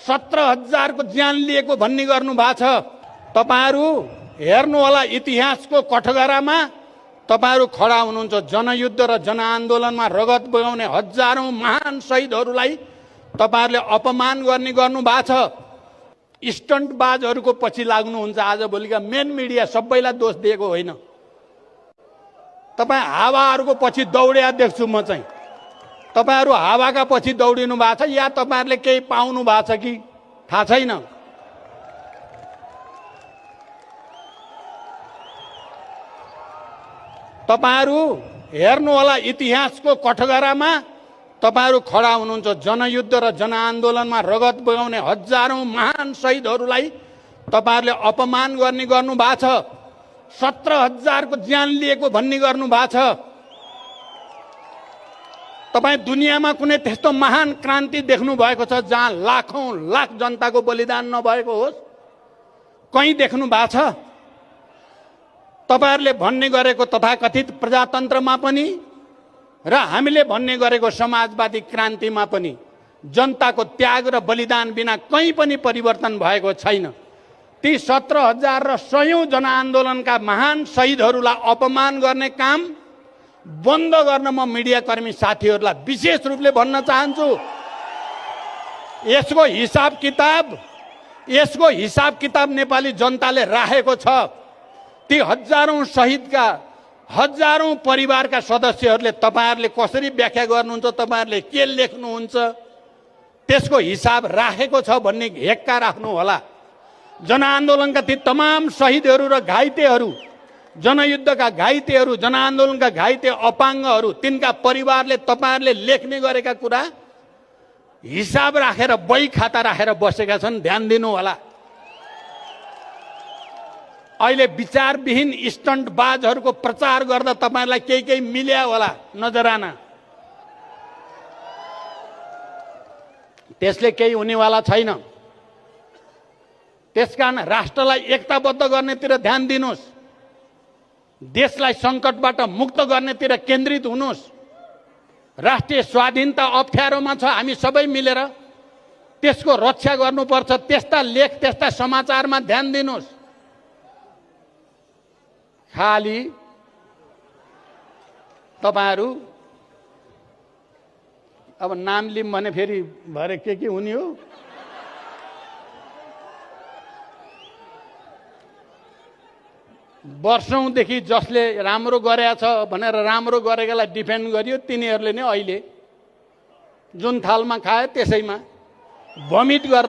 17,000 को ज्यान लिएको भन्ने गर्नु भएको छ। तपाईहरु हेर्नु होला इतिहासको कठघरामा तपाईहरु खडा हुनुहुन्छ। जनयुद्ध र जनआन्दोलनमा रगत बगाउने हजारौं महान शहीदहरूलाई तपाईहरुले अपमान गर्ने गर्नु भएको छ। स्टन्टबाजहरुको पछि लाग्नुहुन्छ। आजभोलिका मेन मिडिया सबैलाई दोष दिएको होइन। तपाई हावाहरुको पछि दौड्या देख्छु म चाहिँ। तपाईहरु हावाका पछि दौडिनु भएको छ या तपाईहरुले केही पाउनु भएको छ कि थाहा छैन। तपाईहरु हेर्नु होला इतिहासको कठघरामा तपाईहरु खडा हुनुहुन्छ। जनयुद्ध र जनआन्दोलनमा रगत बगाउने हजारौं महान शहीदहरूलाई तपाईहरुले अपमान गर्ने गर्नु भएको छ। 17,000 को ज्यान लिएको भन्ने गर्नु भएको छ। तपाई दुनियाँमा कुनै त्यस्तो महान क्रान्ति देख्नु भएको छ जहाँ लाखौं लाख जनताको बलिदान नभएको होस्? कहीं देख्नु भएको छ? तपाईहरुले भन्ने गरेको तथाकथित प्रजातन्त्रमा पनि र हामीले भन्ने गरेको समाजवादी क्रान्तिमा पनि जनताको त्याग र बलिदान बिना कहीं पनि परिवर्तन भएको छैन। ती 17,000 र सयौं जनआन्दोलनका महान शहीदहरूलाई अपमान गर्ने काम बन्द गर्न म मिडियाकर्मी साथीहरूलाई विशेष रूपले भन्न चाहन्छु। यसको हिसाब किताब नेपाली जनताले राखेको छ। ती हजारौं शहीदका हजारौं परिवारका सदस्यहरूले तपाईहरुले कसरी व्याख्या गर्नुहुन्छ, तपाईहरुले के लेख्नुहुन्छ, त्यसको हिसाब राखेको छ भन्ने हेक्का राख्नु होला। जनआन्दोलनका ती तमाम शहीदहरू र घाइतेहरू, जनयुद्धका घाइतेहरू, जनआन्दोलनका घाइते अपाङ्गहरू, तिनका परिवारले तपाईहरुले लेख्ने गरेका कुरा हिसाब राखेर बही खाता राखेर बसेका छन्। ध्यान दिनु होला। अहिले विचारविहीन स्टन्टबाजहरूको प्रचार गर्दा तपाईहरुलाई केही मिल्या होला नजराना। त्यसले केही हुनेवाला छैन। त्यसकारण राष्ट्रलाई एकताबद्ध गर्नेतिर ध्यान दिनुस्। देशलाई संकटबाट मुक्त गर्नेतिर केन्द्रित हुनुस्। राष्ट्रिय स्वाधीनता अप्ठ्यारोमा छ। हामी सबै मिलेर त्यसको रक्षा गर्नुपर्छ। त्यस्ता लेख, त्यस्ता समाचारमा ध्यान दिनुस्। खाली तपाईहरु अब नाम लिम भने फेरि भरे के हुने हो? वर्षौंदेखि जसले राम्रो गरेको छ भनेर राम्रो गरेकालाई डिफेन्ड गरियो, तिनीहरूले नै अहिले जुन थालमा खाए त्यसैमा भमिट गर्छ।